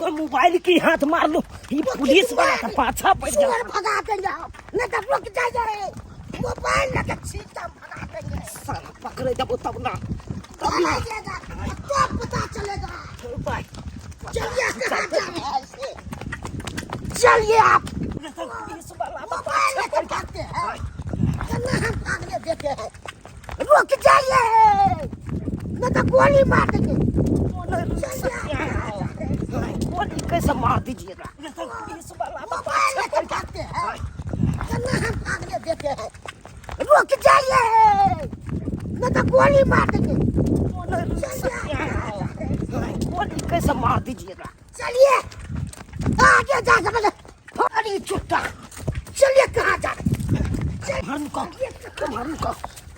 तोर मोबाइल की हाथ मारलू ई पुलिस वाला के पाछा पड़ गेल। सुअर भगा देंगे हम, नहीं तो रुक जाइए, मोबाइल लेके छींटा भगा देंगे। साला पकड़े देबो तब ना, तब ना। पकड़िएगा तो पता चलेगा। भाई चलिए, कहाँ जा रहे हैं ऐसे? चलिए आप। पुलिस वाला तो मोबाइल पाछा लेके पड़ गेल। भागते हैं, कितना हम भागने देते हैं। रुक जाइए, नहीं तो गोली मार देंगे। गोली कैसे मार दीजिएगा? पुलिस वाला तो मोबाइल पाछा लेके पड़ गेल। भागते हैं, कितना हम भागने देते हैं। रुक जाइए, नहीं तो गोली मार देंगे। गोली कैसे मार दीजिएगा? चलिए आगे जाके बोले अरे चुट्टा, चलिए कहाँ जा रहे? मारू का मारू का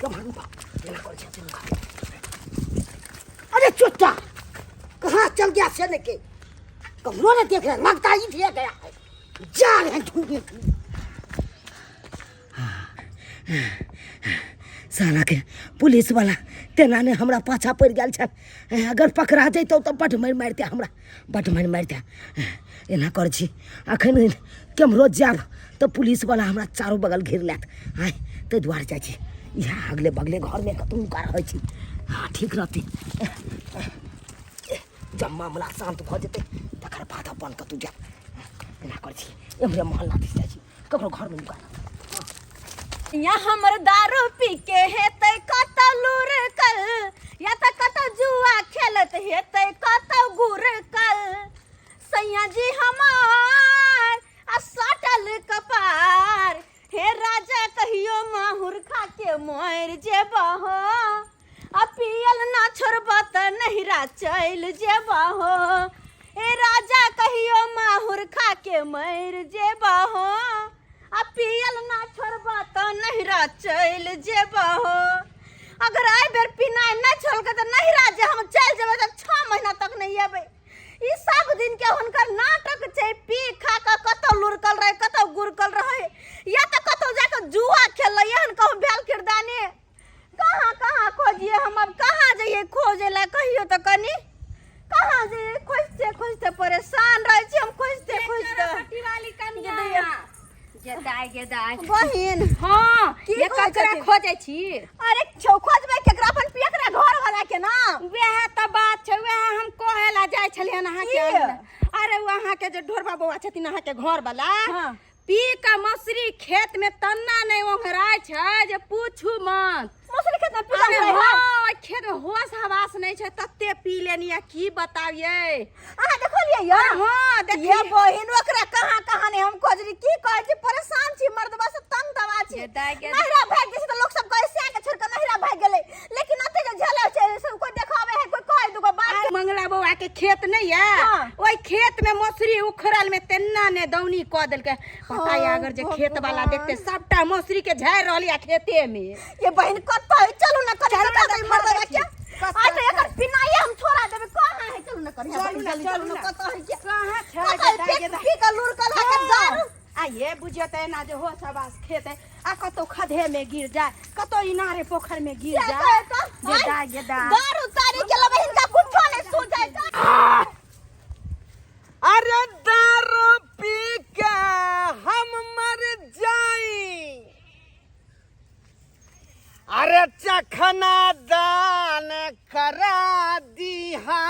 मारू का एना करै छै का। अरे चुट्टा कहाँ चल गया से के कमरों ने देख रहे, लगता ही दिया गया है, जा रहे हैं ढूंढने के लिए। साला के पुलिस वाला तेना ने हमरा पाछा पड़ि गेल छल। अगर पकड़ा जैतौ तऽ बड्ड मारि मारिते हमरा, बड्ड मारि मारिते। एना करै छी, अखन केम्हरो जायब तऽ पुलिस वाला हमरा चारू बगल घेर लेत। आँय, ताहि दुआरे जाइ छी इएह अगले बगले घरमे कतहु नुका रहै छी। हँ, ठीक रहतै। जब मामला शान्त भऽ जेतै तकर बाद अपन कतहु जायब। एना करै छी, एम्हरे मोहल्ला दिस जाइ छी, ककरो घरमे नुका रहब। या हमर दारू पी के हेतै कतौ लुरकल, या तऽ कतौ जुआ खेलत हेतै कतौ गुरकल। सैया जी हमार आ सटल कपार, हे राजा कहियो माहुर खा के मर जेबहो, आ पियल ना छोड़ब तऽ नहिरा चलि जेबहो। हे राजा कहियो माहुर खा के मर जेबहो, आ पियल ना छोड़ब तऽ नहिरा चलि जेबहो। अगर एहि बेर पिनाइ नहि छोड़लकै तऽ नहिरा जे हम चलि जेबै तऽ 6 महीना तक नहि अयबै। ई सब दिन के हुनकर नाटक छै, पी खा कऽ कतौ लुरकल रहै, कतौ गुरकल रहै, या तऽ कतौ जाकऽ जुआ खेललै, एहन कहूँ भेल किरदानी। कहाँ कहाँ खोजिए हम, अब कहाँ जइए खोजे ला, कहियो तऽ कनी कहाँ जइए? खोजते खोजते परेशान रहै छी हम, खोजते खोजते। वाली कनिया गेदाय गेदाय बहिन। हाँ। की ये कहै ककरा छथिन? खोजै छी? अरे छौ, खोजबै केकरा? अपन पियकरा घर वाला के ना। वएह तऽ बात छै, वएह हम कहै ला जाइ छलियन अहाँके की? अंगना। अरे ओ अहाँके जे ढोरबा बौआ छथिन अहाँके घर वाला, हाँ। पी के मसुरी खेत में तन्ना नहि ओंघराय छै जे पूछू मत। मसुरी खेत में पी अरे रहे हाँ, ओहि खेत में होश हवास नहि छै, तते पी लेनी आ की बताबियै। अहाँ देखलियै या? हाँ, ये देखलियै। बहिन, ओकरा कहाँ कहाँ नहि हम खोजली। की कहै छी, परेशान छी, मर्दबा से तंग दवा छी। ये दाइ के- नहिरा भागि जाइ छै तऽ लोक सब कहै सएह के छोड़ि कऽ नहिरा भागि गेलै, लेकिन एते जे झेलै छै से कोइ देखाबै है, कोइ कहै दुगो बात? आ मंगला बौआ के खेत नहीं है, हाँ। ओहि खेत में मसुरी उखड़ल में तेना ने दौनी कऽ देलकै, पता है? अगर जे खेत वाला देखते सबटा मसुरी के झाड़ि रहल या खेते में। ये बहिन कतऽ है? चलू ना कनी। चलू ना, कतऽ है देखा मर्दबा दै के? छी। कतऽ आइ तऽ एकर पिनाइए हम छोड़ा देबै। कहाँ है? चलू ना कनी। चलू ना, चलू चलू ना। ना। कतऽ है के? कहाँ छै? कतऽ है? गेदाय, पी गेदाय। पी कऽ लुरकल है के दारू। आ ये बुझियो तऽ एना जे होश हवास खेत है आ कतौ खधे में गिर जाए, कतौ इनारे पोखर में गिर से जाए। कहै तऽ, गेदा, आइ, गेदा। दारू तारी के लबै हिनका कुछो नहि सूझै छै। अरे दारू पी के हम मर जाई, अरे चखना दान करा दीहा,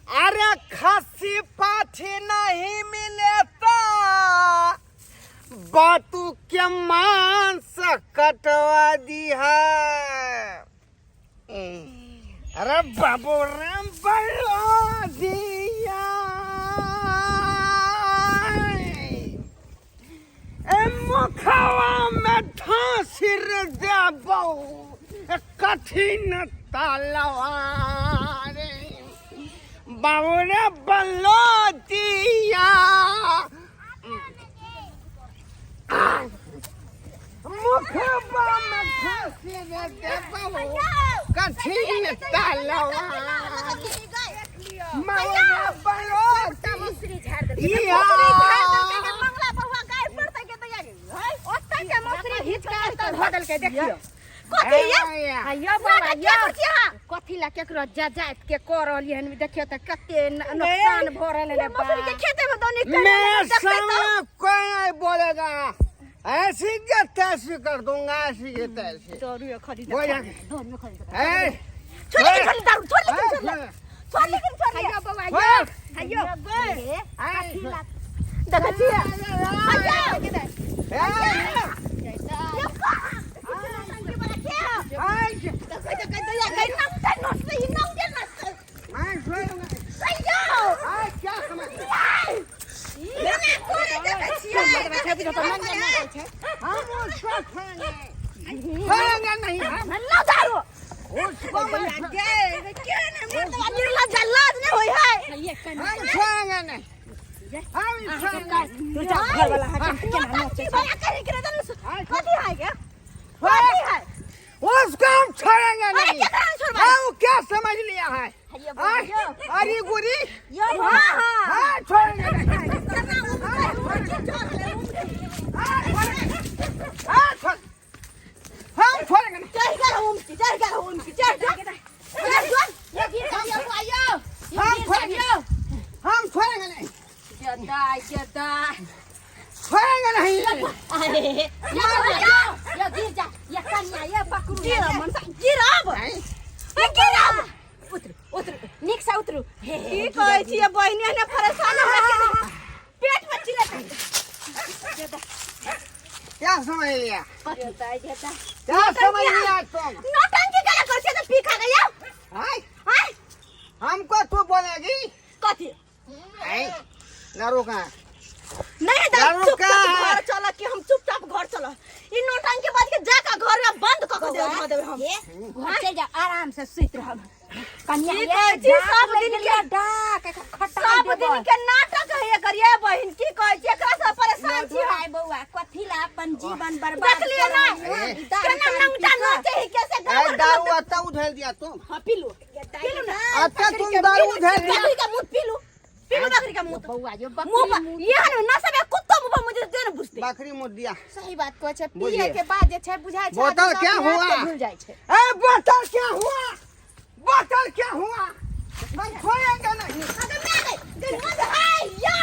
अरे खसी पाठी नहीं मिले तो बातू के मांस कटवा दीहा। अरे बाबू राम बलो दिया, ए मुखवा में ढांसिर देबौ कठिन तलवार, बाबू रे बलो दिया, मुखवा में ढांसिर देबौ कठिन तलवार, बाबू रे बलो दिया। मंगला बउआ गाय पड़तै के तैयारी ओतऽ के मसुरी घीच के एतऽ धऽ देलकै, देखियौ। कथी ये? आ यौ बौआ, नाटक यौ। किया करै छी अहाँ? कथी कथी ला केकरो जजात के कऽ रहलियै हन देखियौ तऽ कते नुकसान भऽ रहल हन मसूरी के खेते में दौनी कर मैं समय कोई नहीं बोलेगा ऐसी के तैसी कर दूंगा ऐसी के तैसी दारू खरीद बोल जा ए छोड़ लेकिन छोड़ दारू छोड़ लेकिन छोड़ ए, छोड़ लेकिन छोड़ हैयो बौआ छोड़। हैयो ए, देखै छियै ए, ए, मैं छोड़ूंगा ए, क्या समझ हम उसको छोड़ेंगे छोड़ेंगे नहीं हम उसको मैं हम छोड़ेंगे नहीं हम छोड़ेंगे उसको हम छोड़ेंगे नहीं हम क्या समझ लिया है अरे गुरी हाँ छोड़ेंगे नहीं हाँ छोड़ हम छोड़ेंगे नहीं हम छोड़ेंगे हम छोड़ेंगे नहीं छोड़ेंगे नहीं नीक से उतरू की कहै छियै बहिनी एहने परेशान हमरा केने पेट में चिलेट क्या समझ लिया क्या समझ लिया तुम नौटंकी केला करै छियै तऽ पी खा गया आय आय हमको तू बोलेगी कथी आय ना रोका नहीं दादा दारू चुपचाप का? घर चल कि हम चुपचाप घर चल ई नौटंकी बाज के जाके घर में बंद क के दे देबै हम घर चलि जाउ आराम से सुति रहब कनिया की ये कहै छी, डाक सब लागि दिन गेलै, के- डाक एकर खटाइ सब देबै। दिन के नाटक है एकर ये बहिन की कहै छी एकरा से परेशान छी हम भाई बौआ कथी ला अपन जीवन बर्बाद देखलियै ना कर रहलियै हन? ई दारू केना तारू नंगटा पी कऽ। नाचे है कैसे ए गाँव दारू अत्ता उधेल दिया तुम हां पी लो पी लो ना अत्ता तुम दारू उधेल दिया बकरी का मुंह पी लो पी लो बकरी का मुंह बौआ जो मुंह बकरी पर ये हन ना सब कुत्ता मुंह पर मुझे देन बुझते बकरी मुद दिया सही बात कहै छै पिए बुझलियै। के बाद जे छै बुझाइ छै बोतल आदमी क्या अपने हुआ? आपके भूल जाइ छै ए बोतल क्या हुआ बोतल क्या हुआ हम छोड़ेंगे नहीं अरे मैं गई गई मत हाय यो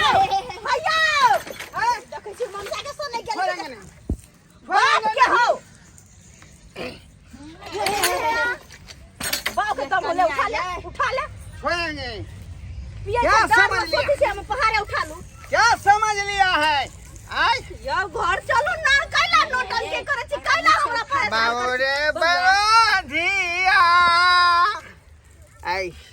हाय यो ए, देखै छी ममता के सुनै के छोड़ेंगे नहीं बाप छोड़ेंगे के हो बाप के दम ले उठा ले उठा ले छोड़ेंगे पिए क्या के दारू समझ लिया? सोचै छी हम पहाड़े उठा लू क्या समझ लिया है आय यो घर चलू ना कैला नौटंकी करै छी कैला हमरा परेशान बाबू करै रे बरोधिया आई छी?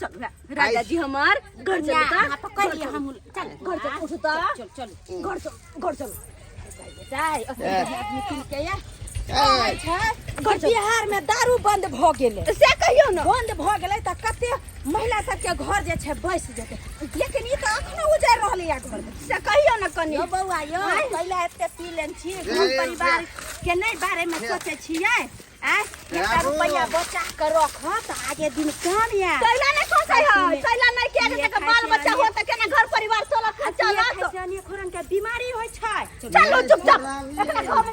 चलू राजा जी हमार घर चलू ता अहाँ पकड़ लिअ हम चल घर चलू उठू ता चल चल घर चलू घर चलू जाय आदमी सुन के ये ए, छै बिहार में दारू बंद भऽ गेलै से कहियौ ने बंद भऽ गेलै तऽ कते महिला सबके घर जे छै बसि जेतै लेकिन ई तऽ अखनो उजरि रहलैया घर से कहियौ ने कनी यौ बौआ यौ कैला एते पी लेन छी घर परिवार के नहि बारे में सोचै छियै आँय एकटा रुपैआ बचा के रखऽ तऽ आगे दिन काम आयत कैला नहीं सोचै है कैला नहीं किया पिए जे खाइ बाल छै, बच्चा हो अनेक- त केना घर परिवार चलत पिए चलत खाइ छै, अनेक रंग के बीमारी होइ छै चलू चुपचाप एकरा घर में